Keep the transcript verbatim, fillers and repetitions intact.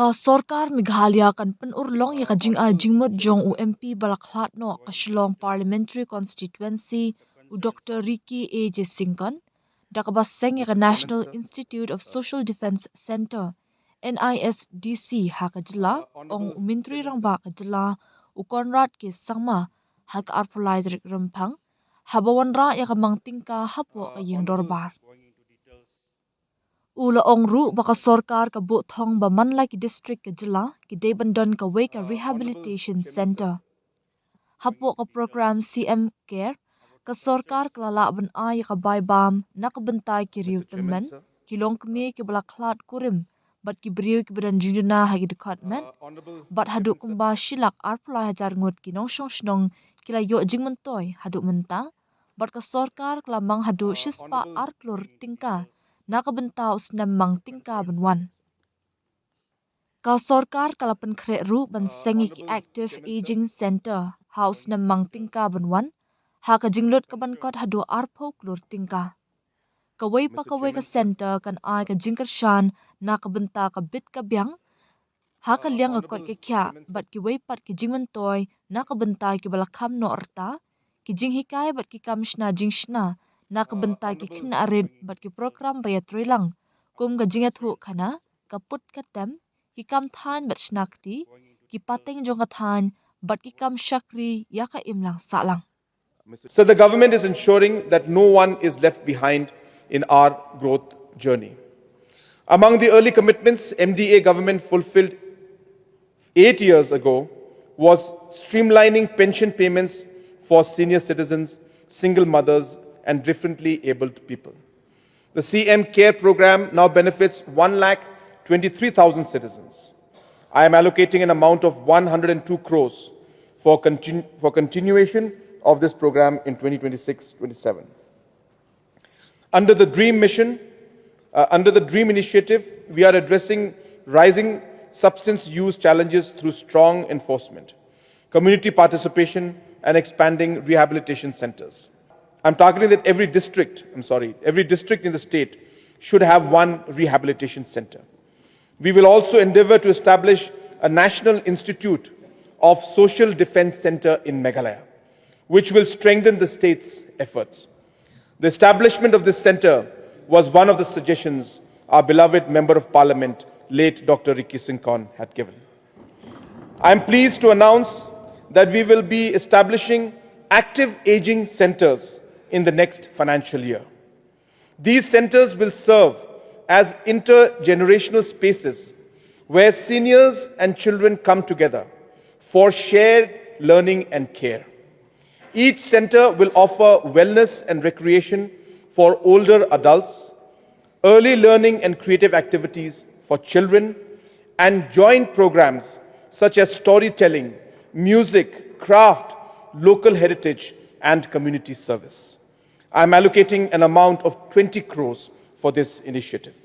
Ka sorkar Meghalaya kan pynurlong ïa ka jingai jingmut jong u M P ba la khlad noh ka Shillong Parliamentary Constituency, u Doctor Ricky A J Syngkon, da kaba seng ïa ka National Institute of Social Defence Centre, N I S D C, ha ka jylla, ong u Myntri Rangbah ka jylla, u Conrad K Sangma, ha ka arphew lai tarik Rymphang, haba wanrah ïa ka mang tyngka hapoh ka ïing dorbar. U la ong ruh ba ka sorkar ka buh thong ba man la ki district ka jylla ki dei ban don kawei ka rehabilitation centre. Hapoh ka program C M Care, ka sorkar ka la lah ban ai ïa ka bai bam na ka bynta ki riew tymmen, ki longkmie kiba la khlad kurim, bad ki briew kiba don jingduna ha ki dkhot met, bad haduh kumba shi lak arphew lai hajar ngut ki nongshong shnong ki la ïoh jingmyntoi haduh mynta, bad ka sorkar ka la mang haduh shispah ar klur tyngka na ka bynta u snem mang tyngka ban wan. Ka sorkar ka la pynkhreh ruh ban seng ïa ki Active Aging Centre ha u snem mang tyngka ban wan, ha ka jinglut ka ban kot haduh arphew klur tyngka. Kawei pa kawei ka centre kan ai ka jingkyrshan na ka bynta ka bit ka biang ha ka liang ka koit ka khiah, bad kiwei pat ki jingmyntoi na ka bynta kiba la kham noh rta, ki jinghikai bad ki kam shna jingshna na ka bynta ki khynnah rit, bad ki program ba ïatreilang kum ka jingïathuhkhana, ka put ka tem, ki kam thaiñ bad shna kti, ki pateng jong ka thaiñ, bad ki kam shakri ïa ka imlang sahlang. So the government is ensuring that no one is left behind in our growth journey. Among the early commitments M D A government fulfilled eight years ago was streamlining pension payments for senior citizens, single mothers, and differently abled people. The C M Care program now benefits one lakh twenty-three thousand citizens. I am allocating an amount of one hundred and two crores for, continu- for continuation of this program in twenty twenty-six twenty-seven. Under the DREAM mission, uh, under the DREAM initiative, we are addressing rising substance use challenges through strong enforcement, community participation, and expanding rehabilitation centers. I'm targeting that every district, I'm sorry, every district in the state should have one rehabilitation center. We will also endeavor to establish a National Institute of Social Defense Center in Meghalaya, which will strengthen the state's efforts. The establishment of this center was one of the suggestions our beloved Member of Parliament, late Doctor Ricky Syngkon, had given. I am pleased to announce that we will be establishing active aging centers in the next financial year. These centers will serve as intergenerational spaces where seniors and children come together for shared learning and care. Each center will offer wellness and recreation for older adults, early learning and creative activities for children, and joint programs such as storytelling, music, craft, local heritage, and community service. I am allocating an amount of twenty crores for this initiative.